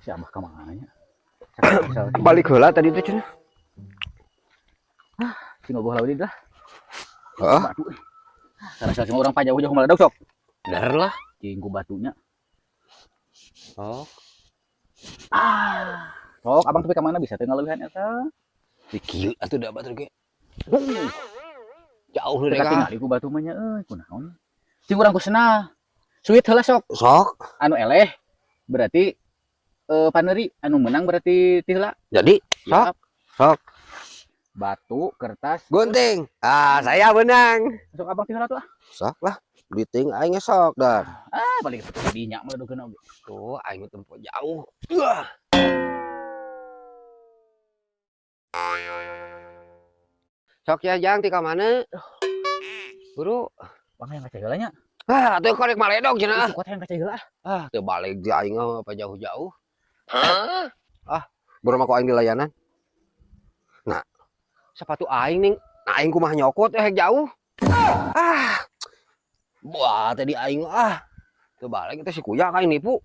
Si Abah ka mana nya? Balik heula tadi teh cenah. Cing ngobrol lawan lah. Heeh. Batu. Karena semua orang pajauh-jauh malah sok. Bener lah. Cing ku batunya. Oh. Ah. Sok abang tapi ka mana bisa teu ngaleuwihan eta? Di kieu atuh da batur ge. Jauh Teu deh ka. katingali ku batu mah nya euy, kunaon. Cing urang ku senah. Suit heula sok. Sok. Anu eleh berarti paneri, anu menang berarti ti heula. Jadi Siap. Sok. Batu, kertas, Gunting. Ah, saya menang. Sok abang ti heula tuh ah. Sok lah. Duit teuing aing ge sok dar. Ah, balik ke dinya mah dogeuna oge. Tuh, aing mah tempo jauh. Uah. Sok ya jang ti ka mana? Buru. Bang yang kaca heula nya. Ah, atuh korek maledog cenah. Itu kuat yang kaca heula ah. Ah, teu balik di aing mah apa jauh-jauh. Ah, buru mah ku aing di layanan. Nah, sepatu aing ning, nah aing kumaha nyokot eh jauh. Ah. Wah, tadi aing ah. Teu balik teh si kuya aing nipu.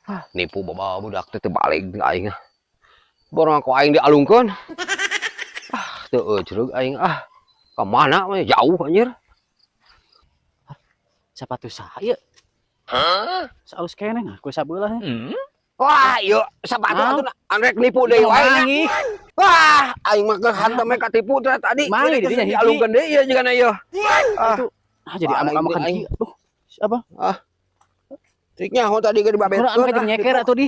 Ah, nipu bawa budak teh teu balik di aing ah. Boro mah ku aing dialungkeun. Ah, teu eucreug aing ah. Ka mana we jauh anjir. Sepatu saya. Saus keneh nah, ku sabelah. Wah, ieu sepatu Naon? atuh anu rek nipu deui wae nya. Mangi. Wah, aing mah keur hantam we katipu teh tadi. Mangi Ieu di dinya hiji. dialungkeun deui ieu jigana ieu. Ah. Itu ah jadi Wah, amuk-amukan aing. kieu. Duh, siapa? Cik nyaho tadi ge dibabetkeun. Kurang anu ah, nyeker gitu. atuh di.